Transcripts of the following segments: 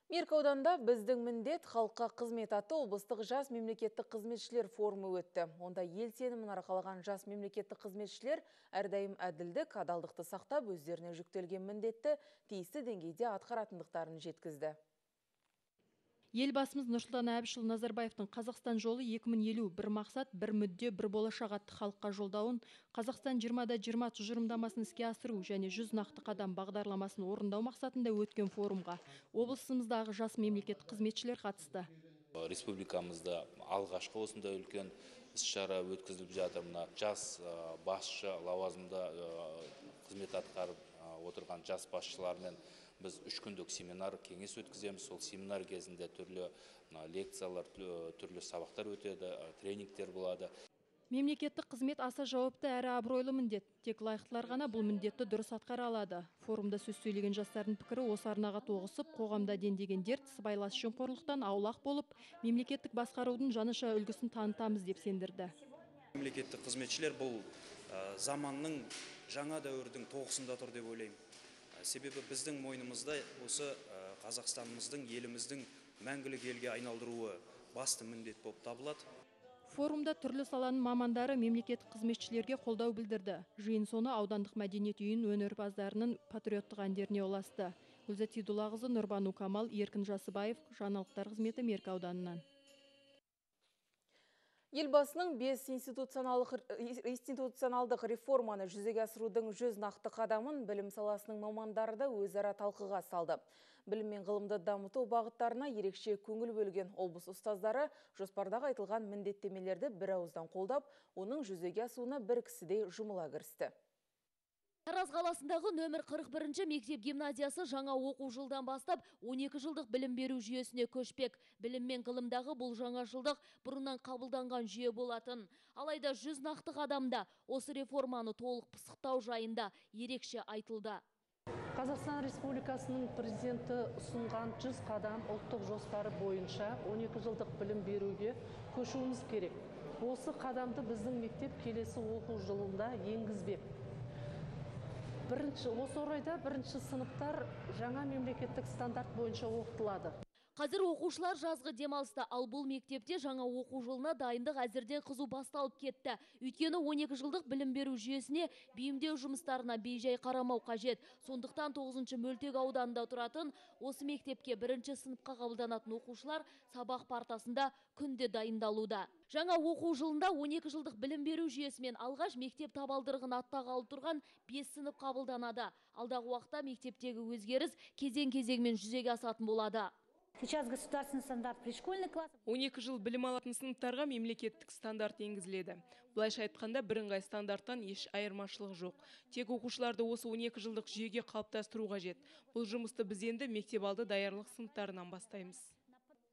Меркі ауданында «Біздің міндет – халыққа қызмет» атты облыстық жас мемлекеттік қызметшілер форумы өтті. Онда ел сенімін арқалаған жас мемлекеттік қызметшілер әрдайым әділдік, адалдықты сақтап, өздеріне жүктелген міндетті тиісті деңгейде атқаратындықтарын жеткізді. Елбасымыз Нұрсұлтан Әбішұлы Назарбаевтың «Қазақстан жолы 2050: бір мақсат, бір мүдде, бір болашақ» атты халыққа жолдауын, «Қазақстан 20-да 20» тұжырымдамасын іске асыру және 100 нақты қадам бағдарламасын орындау мақсатында өткен форумға облысымыздағы жас мемлекеттік қызметшілер қатысты. Республикамызда алғашқы осындай үлкен іс-шара өткізіліп жатыр. Мына жас басшы лауазымда қызмет атқарып отырған жас басшылармен біз 3 күндік семинар кеңес өткіземіз. Сол семинар кезінде түрлі лекциялар, түрлі сабақтар өтеді, тренингтер болады. Мемлекеттік қызмет – аса жауапты әрі абыройлы міндет. Тек лайықтылар ғана бұл міндетті дұрыс атқара алады. Форумда сөз сөйлеген жастардың пікірі осы арнаға тоғысып, қоғамда дендеген дерт, сыбайлас жемқорлықтан аулақ болып, мемлекеттік басқарудың жаңаша үлгісін танытамыз деп сендірді. Мемлекеттік қызметшілер бұл заманның, жаңа дәуірдің тоғысында тұр деп ойлаймын. Себебі біздің мойнымызда осы Қазақстанымыздың, еліміздің мәңгілік елге айналдыруы басты міндет болып табылады. Форумда түрлі саланың мамандары мемлекеттік қызметшілерге қолдау білдірді. Жиын соңы аудандық мәдениет үйінің өнерпаздарының патриоттық әндеріне ұласты. Гүлзат Сейдуллақызы, Нұрбану Камал, Еркін Жасыбаев, жаңалықтар қызметі, Меркі ауданынан. Елбасының бес институционалдық реформаны жүзеге асырудың 100 нақты қадамын білім саласының мамандары да өзара талқыға салды. Білім мен ғылымды дамыту бағыттарына ерекше көңіл бөлген облыс ұстаздары жоспардағы айтылған міндеттемелерді бір ауыздан қолдап, оның жүзеге асуына бір кісідей жұмыла кірісті. Тараз қаласындағы нөмір 41 мектеп гимназиясы жаңа оқу жылдан бастап 12 жылдық білім беру жүйесіне көшпек. Білім мен ғылымдағы бұл жаңашылдық бұрыннан қабылданған жүйе болатын. Алайда 100 нақты қадамда осы реформаны толық пысықтау жайында ерекше айтылды. Қазақстан Республикасының президенті ұсынған 100 қадам ұлттық жоспары бойынша 12 жылдық білім беруге көшуіміз керек. Осы қадамды біздің мектеп келесі оқу жылында енгізбек. Бірінші, осы орайда бірінші сыныптар жаңа мемлекеттік стандарт бойынша оқытылады. Қазір оқушылар жазғы демалыста, ал бұл мектепте жаңа оқу жылына дайындық әзірден қызу басталып кетті. Өйткені 12 жылдық білім беру жүйесіне бейімдеу жұмыстарына бейжай қарамау қажет. Сондықтан 9 мөлтек ауданында тұратын осы мектепке бірінші сыныпқа қабылданатын оқушылар сабақ партасында күнде дайындалуда. Жаңа оқу жылында 12 жылдық білім беру жүйесімен алғаш мектеп табалдырығын аттағалы тұрған 5 сынып қабылданады. Алдағы уақытта мектептегі өзгеріс кезең-кезеңмен жүзеге асатын болады. Сейчас государственный стандарт пришкольный класс. 12 жыл білім алатын сыныптарға мемлекеттік стандарт енгізіледі. Былайша айтқанда, бірыңғай стандарттан еш айырмашылық жоқ. Тек оқушыларды осы 12 жылдық жүйеге қалыптастыру қажет. Бұл жұмысты біз енді мектеп алды даярлық сыныптарынан бастаймыз.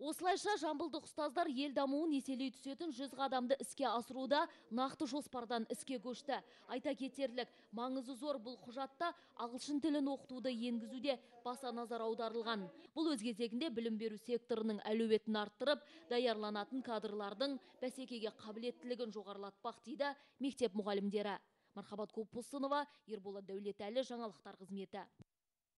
Осылайша, жамбылдық ұстаздар ел дамуын еселей түсетін 100 қадамды іске асыруда нақты жоспардан іске көшті. Айта кетерлік, маңызы зор бұл құжатта ағылшын тілін оқытуды енгізуде баса назар аударылған. Бұл өз кезегінде білім беру секторының әлеуетін арттырып, даярланатын кадрлардың бәсекеге қабілеттілігін жоғарылатпақ, дейді мектеп мұғалімдері. Мархабат Көпбосынова, Ерболат Дәулетәлі, жаңалықтар қызметі.